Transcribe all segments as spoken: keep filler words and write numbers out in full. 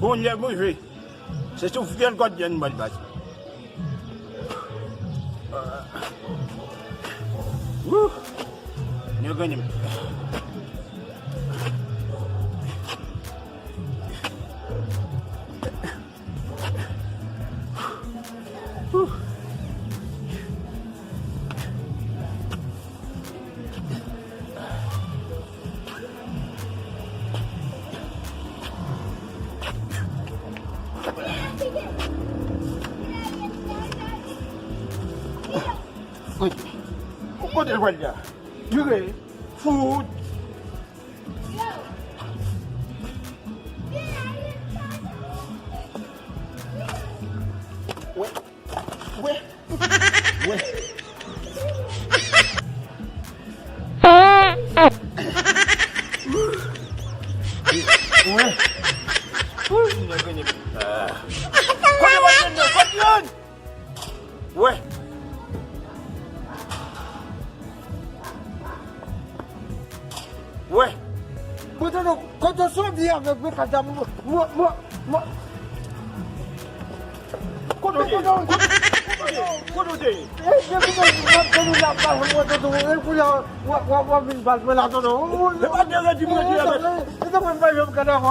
Moun lè m rive, se sou fyèl kòdyen m pral pase. Wouh! Nèg annim. Kote l pral la? Vire. Fout. Wè. Wè. Wè. Wè. Kote w ap jwenn nan? Kote w? Wè. Wè. Mwen tande kote w soti avèk mwen, kata mwen, mwen, mwen, mwen. Kote w te? Kote w te? Kote w te? E, depi mwen, mwen, mwen, mwen la, mwen, mwen, mwen, mwen, mwen, mwen, mwen vin bat mwen la, tonton. E pa de redi mwen di avèk. E, e, e, mwen pa janm gade ankò.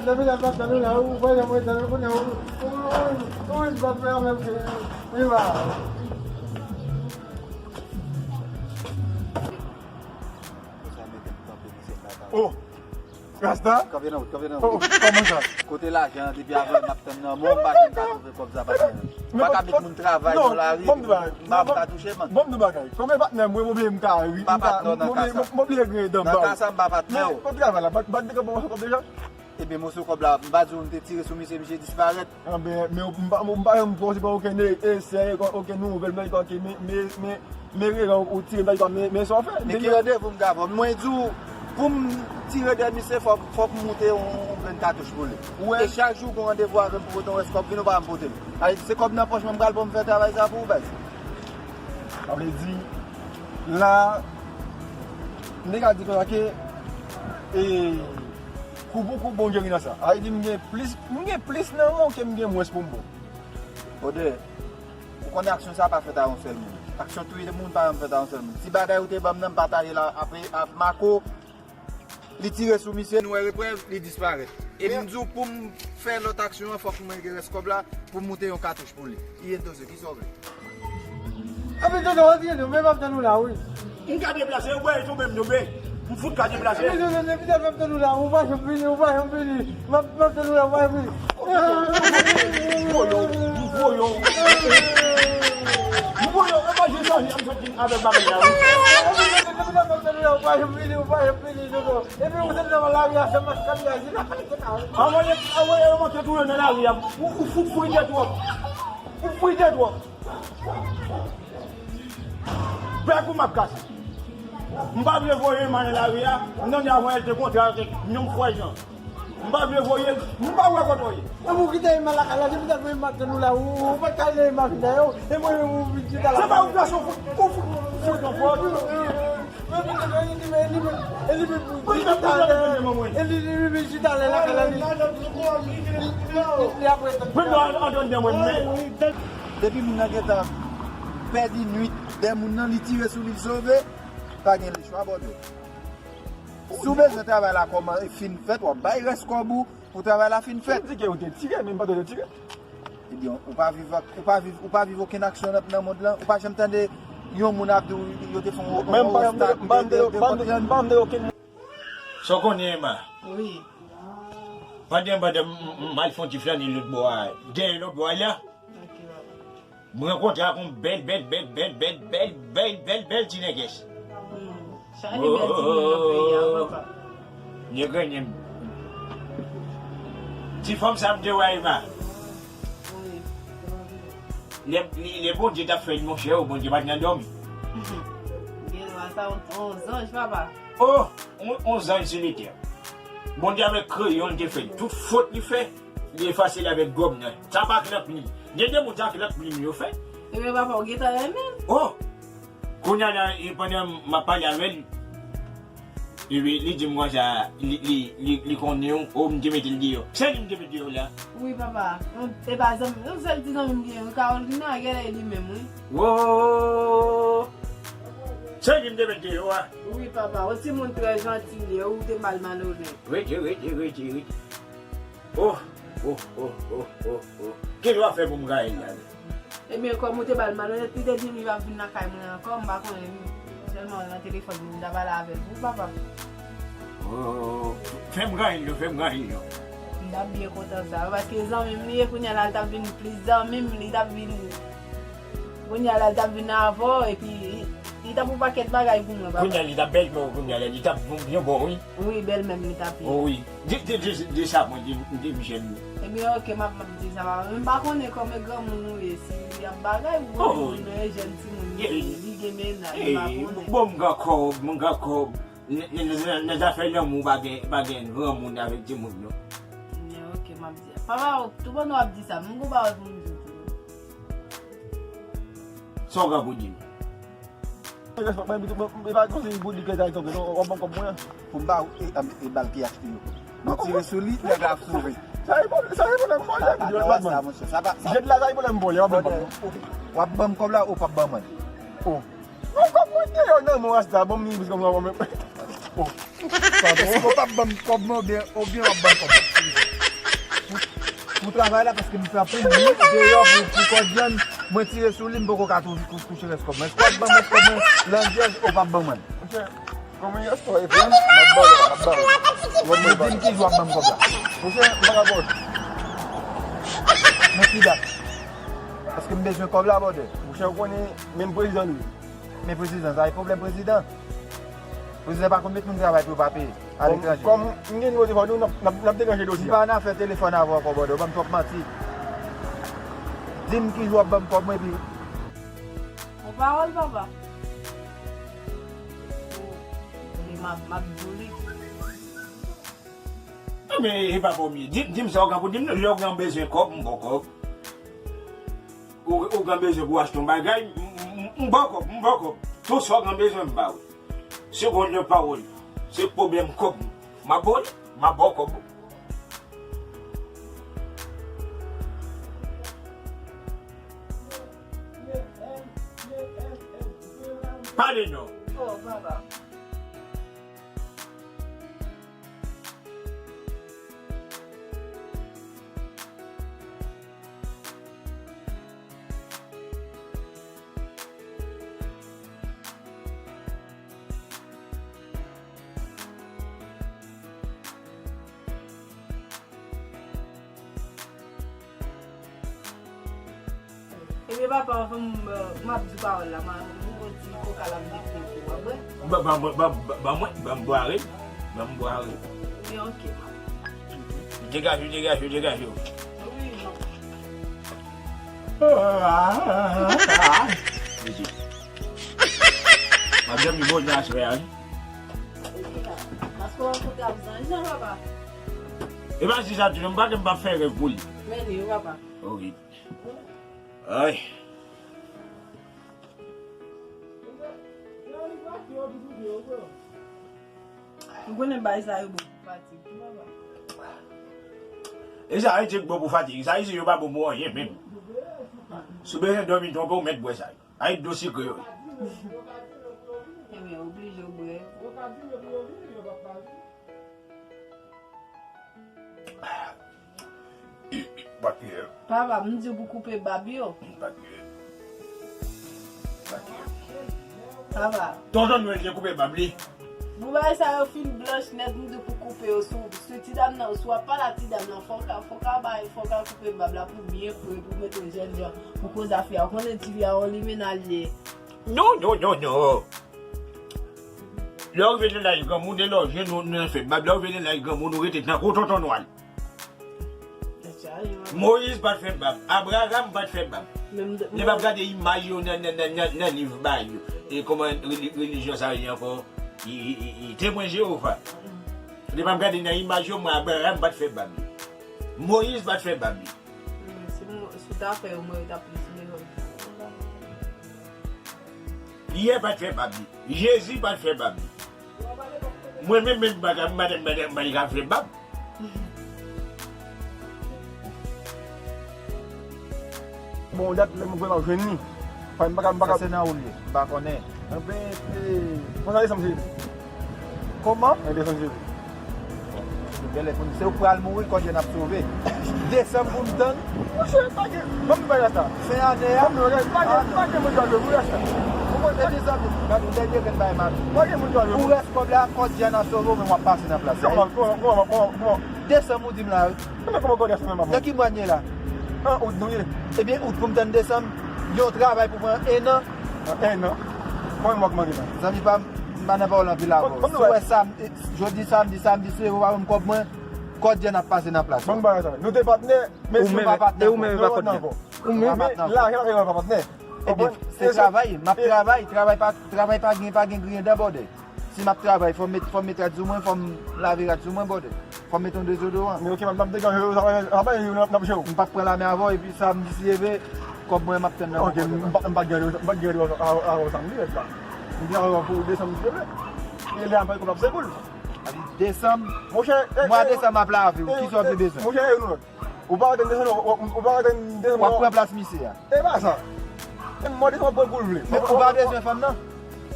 Depi lè m ap tann ou la, ou pa janm ret tann ou, kounye a ou, ou, ou, ou vin bat mwen avèk, e, e, e, Oh! Rasta? Kanpe nan wout, kanpe nan wout. Oh, kòman sa? Kote lajan an? Depi avan n ap tann nan, mwen m pa janm ka twouve kòb sa, patnè. M pa ka met moun travay nan lari, m pa ka touche, man. Bon, m di bagay. Kòm e patnè m, mwen oblije m ka ri. M pa patnè w nan ka sa. M oblije gen dan ba w. Nan ka sa, m pa patnè w. Men, kote travay la? Bat, bat de kòb, kòb deja? Ebyen, moso kòb la, m pa di w m te tire sou misye, misye disparèt. Anben, men m pa, m pa janm fè w se pa okenn e-, esè, okenn nouvèl, men, men, men, men, men, men, ou tire m, men, men sa w fè. Men ki randevou m ka ba w? Mwen di w, pou m tire dèyè misye, fòk, fòk m moute yon, yon grenn katouch pou li. E chak jou, gon randevou avè m pou pote yon rès kòb, vin ou pa janm pote l. Sa vle di, se kòb nan pòch mwen m pral pran m fè travay sa pou ou, baz. Sa vle di, la, m te ka di konsa ke, e, kou pou kou, Bondye ri nan sa. Sa vle di, m gen plis, m gen plis nan men w ke m gen mwens pou m ba w. Brother, ou konnen aksyon sa pa fèt a yon sèl moun. Aksyon touye moun pa janm fèt a yon sèl moun. Ti bagay ou te ban m nan, m pataje l apre ak Marco. Li tire sou misye, nou wè reprèv, li disparèt. Epi m di w pou m fè lòt aksyon an, fòk mwen gen rès kòb la pou m moute yon katouch pou li. Iyentoze, kisa w vle? Epi tonton, antre nou, men m ap tann ou la, wi. M ka deplase, ou wè, tonbe m tonbe. M fout ka deplase. Epi tonton, depi m ap tann ou la, ou pa janm vini, ou pa janm vini. M ap, m ap tann ou la, ou pa janm vini. M voye w, m voye w. M voye w, e pa jis sa, m soti avèk bagay la, wi. Epi tonton, depi m ap tann ou la, ou pa janm vini, ou pa janm vini, tonton. Epi ou sot nan lari a, se maskad la, se la kalite la. Anvoye, anvoye yo monte tou yo nan lari a. Ou, ou fout frite twòp. Ou frite twòp. Bèk ou m ap kase. M pa vle voye mal nan lari a. M tande avan yè te kontre avèk yon frè Jan. M pa vle voye l. M pa wè kote w ye. E pou kite mal lakay la, depi dat mwen m ap tann ou la, ou, ou pa t ka ale imajine yo. E mwen menm ou vin chita la. Se pa yon gason fout, ou fout, fout yon fòt. Depi moun nan gentan pèdi nwit, dè moun nan li tire sou li, l sove, pa gen lechwa, bòdè. Si w bezwen travay la kòman fin fèt, w ap bay rès kòb ou pou travay la fin fèt. Di ke ou te tire, men m pa t wè w te tire. Ebyen, ou pa viv ak, ou pa viv, ou pa viv okenn aksyon nan, nan mond lan. Ou pa janm tande yon moun ap di w yo te fè yon, men m pa janm, m pa janm, m pa janm, m pa janm okenn moun. Sa w konnen, Emma? Wi. Pandan, pandan m, m, m al fè yon ti flannen lòt bò a, dèyè lòt bò a la, m rankontre ak yon bèl, bèl, bèl ti nègès. Hmm. Chak de bèl timoun nan peyi a, papa. Nèg renmen m. Ti fanm sa m te wè a, Emma. Wi. Lè, lè, lè Bondye t ap fè l, monchè, o, Bondye pa t nan dòmi. Gen dwa sa, on, on zanj, papa. O, on, on zanj sou latè. Bondye avèk kreyon l te fè l. Tout fot li fè, li efase l avèk gòm nan. Sa pa k lanplim. Gen de moun sa k lanplim yo fè. Ebyen, papa, ou gentan renmen l? Oh! Kounye a la, e, pandan m ap pale avè l, epi li di m konsa, li, li, li, li konnen w, o, m te mete l deyò. Se li m te mete deyò la? Wi, papa. Yon, e pa zanmi, yon sèl ti zanmi m gen, wi, Carolina, genlè e li menm, wi. Wo! Se li m te mete deyò a? Wi, papa. Yon timoun trè janti li ye, ou te mal malonèt. Rete, rete, rete, rete. Oh, oh, oh, oh, oh, oh. Kisa w ap fè pou m gaye l la? Ebyen, kòm ou te ba l malonèt, li te di li p ap vin lakay mwen ankò, m pa konnen. Sèlman nan telefòn, m ta pale avè l pou papa. Oh, fè m gaye l non, fè m gaye l non. M t ap byen kontan sa, paske zanmi m li ye, kounye a la, l t ap vin plis zanmi m, li t ap vin, kounye a la, l t ap vin avè w, epi li, li t ap yon pakèt bagay pou mwen, papa. Kounye a, li t ap bèl, men kounye a la, li t ap yon bon, wi. Wi, bèl menm li t ap ye. Oh, wi. Di, di, di, di sa mwen, di, di m jèn. Ebyen, oke, m ap, m ap di sa, papa. Men m pa konnen kòman granmoun ou ye, si li ap bagay, ou konnen, oh, li jèn timoun, li, li gen mennaj, m pa konnen. Bon, m gen kòb, m gen kòb. Nan, nan, nan, nan zafè lanmou, pa gen, pa gen granmoun avèk timoun, non. Ebyen, oke, m ap di. Papa, tou pandan w ap di sa, m gon pawòl pou m di w tou. Sa w gen pou di m? E pa konsa pou li kèt ay tonbe, non, w ap ban m kòb mwen an. Pou m ba ou, e, e, e bal ki achte yo. Mwen tire sou li, nèg la sove. Sa e pwoblèm, sa e pwoblèm vòlè, di yo pa ban m. Jèt la, sa e pwoblèm vòlè, w ap ban m kòb mwen. W ap ban m kòb la, ou p ap ban mwen. Oh. Mwen kòb mwen deyò nan men w, rasta, ban m li, piske mwen, mwen, oh. Èske w p ap ban m kòb mwen oubyen, oubyen w ap ban m kòb mwen? Pou, pou travay la, paske m fè pou m deyò pou, pou kòb vyann, mwen tire sou li, m poko ka tou, kou-, kouche rès kòb mwen. Èske w ap ban m rès kòb mwen, landyèz, ou p ap ban mwen? Monchè, kòman yè swa e pran, m ap ba w, m ap ba w. Ou di m ki jou w ap ban m kòb la. Monchè, m pa ka ba w. Nan ki dat? Paske m bezwen kòb la, brother. Monchè, ou konnen, menm prezidan nou ye. Men prezidan, sa e pwoblèm prezidan. Prezidan pa konn met moun travay pou yo pa peye aletranje. Kòm m gen nimewo telefòn ou, n ap, n ap, n ap deklanje dosye a. M pa nan afè telefòn avè w ankò, brother, ou ban m twòp manti. Di m ki jou w ap ban m kòb mwen, epi. Yon pawòl, papa. Li m ap, m ap di w li. Non, men e pa pwoblèm. Di, di m sa w gen pou di m, non. Lè w gen bezwen kòb, m ba w kòb. Ou, ou gen bezwen pou achte yon bagay, m, m, m ba w kòb, m ba w kòb. Tout sa w gen bezwen, m ba w. Se bon nan pawòl. Se pwoblèm kòb. M ap ba w, m ap ba w kòb. Pale non. Oh, papa. Ebyen, papa, anvan m, m ap di pawòl la, m a, m gon ti koka la m te fè pou w, w ap bwè? Ban, ban, ban, ban, ban, ban mwen, ban m bware, ban m bware. Ebyen, oke, papa. Degaje w, degaje w, degaje w. Wi, non. Mesye. M ap dòmi bòn aswè a, wi. Paske w rankontre ak zanj lan, papa. E pa si sa tou, non, m pa gen, m pa fè rèv pou li. Men li, wi, papa. Ok. Ay. Ou konnen bagay sa yo bon pou fatig tou, papa. E sa, Ayiti bon pou fatig. Sa isi yo pa bon pou anyen menm. Si w bezwen dòmi twonpe w, mèt bwè sa yo. Ay, dlo sikre yo. Ebyen, oblije w bwè. Papa, m di w pou koupe bab yo. Papa. Tonton Nwèl te koupe bab li. Pou bagay sa yo fin blanch nèt, m di w pou koupe yo. Si w, si ti dam nan, si w ap pale a ti dam nan, fò w ka, fò w ka bay, fò w ka koupe bab la pou byen fre, pou mete l jènjan, pou koze afè a. Ou konnen ti fi a yon limena l ye. Non, non, non, non. Lè w rive nan laj granmoun, e lè w jwenn nou nan fè bab, lè w rive nan laj granmoun, ou rete tankou tonton Nwèl. Moyiz pa t fè bab, Abraram pa t fè bab. Lè m ap gade imaj yo nan, nan, nan, nan, nan liv ba yo, e kòman reli-, relijyon sa yo ye ankò, i, i, i, i, Temwen Jewova. Lè m ap gade nan imaj yo, m wè Abraram pa t fè bab li. Moyiz pa t fè bab li. Hmm, si m, si w ta fè yo, mwen, yo t ap plis bezwen. Yè pa t fè bab li. Jezi pa t fè bab li. Mwen menm, menm, m pa ka, m pa t, m pa t, m pa t ka fè bab. Bon, dat lè m kwè m ap jwenn li. Fè m pa ka, m pa ka. Sa se nan ou l ye, m pa konnen. Anben, e, konsa desanm se li. Kòman? E desanm se li. Bon, genlè pou nou, se ou k pral mouri, kòd jèn ap sove. Desanm pou m tann. Monchè, pa gen, ban m bay rasta. Fen ane a. Ban m bay rasta. Pa gen, pa gen moun ki pral jwenn pou rasta. Ou konn e desanm, gade, dènye grenn bay m ap. Pa gen moun ki pral jwenn. Pou rès kòb la, kòd jèn ap sove w, men w ap pase nan plas la. Kòman, kòman, kòman, kòman, kòman? Desanm ou di m la, wi. Nan ki mwa n ye la? An out nou ye. Ebyen, out pou m tann desanm, yon travay pou pran en an. An en an? Konbyen mwa k manke la? Zanmi pa m, m pa nan pawòl anpil avè w. Si w wè samdi, jodi samdi, samdi, si w pa ban m kòb mwen, kòd jèn ap pase nan plas. Ban m bagay sa. Nou te patnè, men si nou pa patnè ankò. Ou menm, ou menm pa patnè. Ou menm, men lajan la pa patnè. Ebyen, se travay, m ap travay, travay pa, travay pa gen, pa gen griyen dan bòdè. Si m ap travay, fò m met, fò m met rad sou mwen, fò m lave rad sou mwen, bòdè. Fò m met yon dezodoran. Men oke, m ap, m ap deganje w, sa pa, sa pa yon n ap, n ap jwe w. M p ap pran lame avè w, epi samdi si Dye vle, kòb mwen m ap tann nan. Oke, m pa, m pa t gade, m pa t gade avè w samdi, rèd la. M di avè w pou desanm si Dye vle. E lè a m pa gen kòb ap se koul. Sa di desanm, monchè, mwa desanm m ap lave w, kisa w pi bezwen? Monchè, e nou lòt. Ou pa ka tann desanm, ou, ou, ou pa ka tann desanm. W ap pran plas misye a. E pa sa. E m mande sa w ap pran kou l vle. Men ou pa bezwen fanm nan?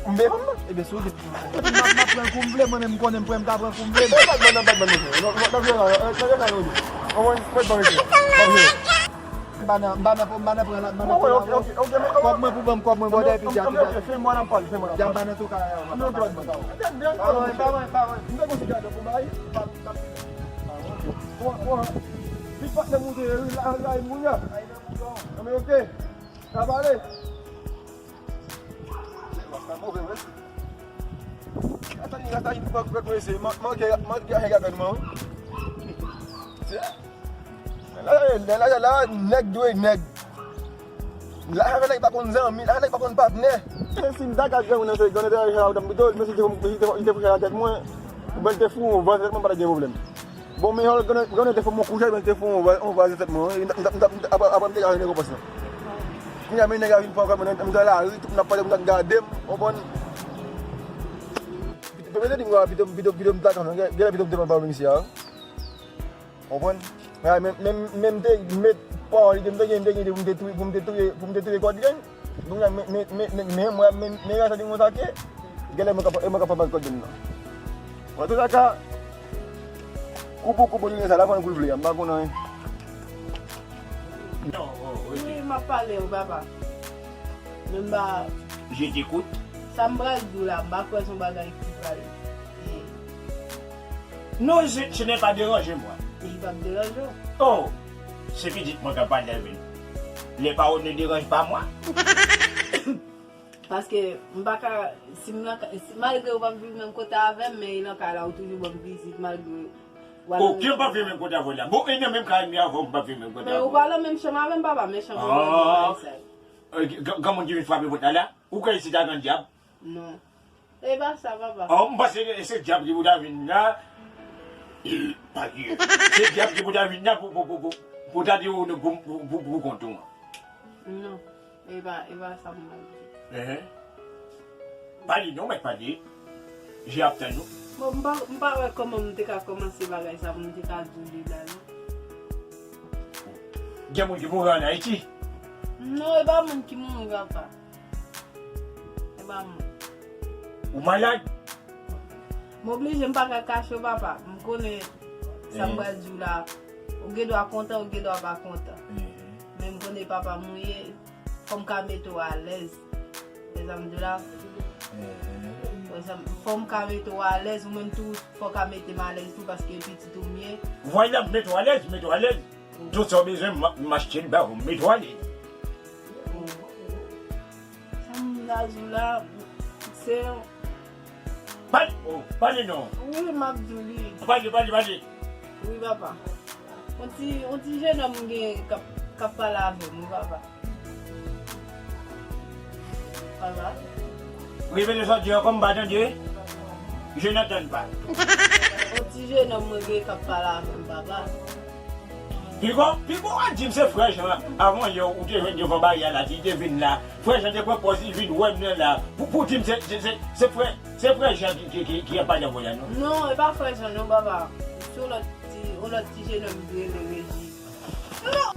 M bezwen fanm nan. Ebyen, si w di, m ap, m ap pran kou m vle, mwen menm m konnen m pran, m ka pran kou m vle. E pa t bann nan, pa t bann nan. Non, non, non, non, non, non, non, non, non. Mwen, mwen, mwen, mwen, mwen, mwen, m pa nan, m pa nan, m pa nan pran la, m pa nan pran la. Kòb mwen pou ban m, kòb mwen bòdè, epi di a tout. Fè mwen nan pale, fè mwen nan pale. Jan m pa nan tou ka la. Ann, ann, ann, ann. Ann, ann, ann. Pa mwen, pa mwen, pa mwen. M te konn se gade pou bay. Bon, bon. Pi patnè moute, wi, la, la, moun yo. Nan men, oke. Sa pale. Rasta move, wi. Rasta, rasta, fòk, fòk mwen eseye. Man, manke, manke, gade, gade, man. Se, la, la, la, la, nèg dwe nèg. Lajan nèg pa konn zanmi, lajan nèg pa konn patnè. E si m ta ka granmoun nan se grann enterè sa a, pito, mesye te, mesye te, te fouche nan tèt mwen, oubyen te fou yon vaz nan tèt mwen, pa t gen pwoblèm. Bon, men yon grann, grann te fè mwen kouche, oubyen te fè yon vaz, yon vaz nan tèt mwen, wi, m t ap, m t ap, m t ap, apre m te gade rekonpans lan. Kounye a, men nèg la vin pran kòb mwen, m t anlari, tout moun ap pale, moun ap gade m, w konprann? Pito, pito, pito, pito, pito m ta kanpe, genlè pito m te pran pawòl misye a, wi. Konprann? Men, men, men, men m te met pawòl li te, m te gen, m te gen pou m te touye, pou m te touye, pou m te touye kòd gang. Kounye a, men, men, men, men, men, mwen, men, men, men, sa di mwen sa ke, genlè mwen ka, mwen ka fè mal kòd gang nan. Antoulaka, kou pou kou pou li sa, la pran kou l vle a, m pa konn anyen. Non, oh, ok. Wi, m ap pale w, papa. Men m pa. Je t'écoute. Sa m pral di w la, m pa kwè se yon bagay ki pral. Non, ce, ce n'est pas déranger moi. Li p ap deranje w. Oh, se pitit mwen k ap pale avè l. Les paroles ne dérangent pas moi. Paske m pa ka, si m nan ka, si, malgre ou p ap viv menm kote avè m, men e nan kay la, ou toujou ban m vizit, malgre w al nan. Oke, m p ap viv menm kote avè w la. Bon, e nan menm kay m ye avè w, m p ap viv menm kote avè w. Men ou pa nan menm chanm avè m, papa, men chanm ou nan menm kay sa. Euh, g-, g-, granmoun ki vin frape pòt la la, ou kwè isit a gran dyab? Non. E pa sa, papa. Oh, m panse ke se dyab ki pou ta vin la. Pa Dye. Se dyab ki pou ta vin la pou, pou, pou, pou, pou ta di ou pou, pou, pou, pou kont ou an. Non. E pa, e pa sa m pral di. Ehe. Pale non, mèt pale. Je ap tann ou. Bon, m pa, m pa wè kòman m te ka kòmanse bagay sa pou m te ka di w li la, non. Gen moun ki mouri ann Ayiti? Non, e pa moun ki mouri, papa. E pa mwen. Ou malad? M oblije, m pa ka kache w, papa. M konnen sa m pral di w la. Ou gen dwa kontan, ou gen dwa pa kontan. Men m konnen papa m ou ye, fò m ka mete w alèz. Wè sa m di w la? Wè sa m, fò m ka mete w alèz, ou menm tou, fò w ka mete m alèz tou, paske pitit ou m ye. Vwala, mete w alèz, mete w alèz. Tout sa w bezwen, m, m achte l ba ou, mete w alèz. Sa m ta di w la, se. Pale, oh, pale non. Wi, m ap di w li. Pale, pale, pale. Wi, papa. On ti, on ti jenòm m gen k ap, k ap pale avè m, wi, papa. Papa. Repete sa w di ankò, m pa tande. Je n'entends pas. On ti jenòm mwen gen k ap pale avè m, papa. Pipo, Pipo, w ap di m se frè Jan, avan yè ou te jwenn devan baryè la, ki te vin la. Frè Jan te pran pòz li vin wè m nan la. Pou, pou di m se, se, se, se frè, se frè Jan ki, ki, ki, ki ap pale avè w la, non? Non, e pa frè Jan, non, papa. Se yon lòt ti, yon lòt ti jenòm ki rele Reji. Non!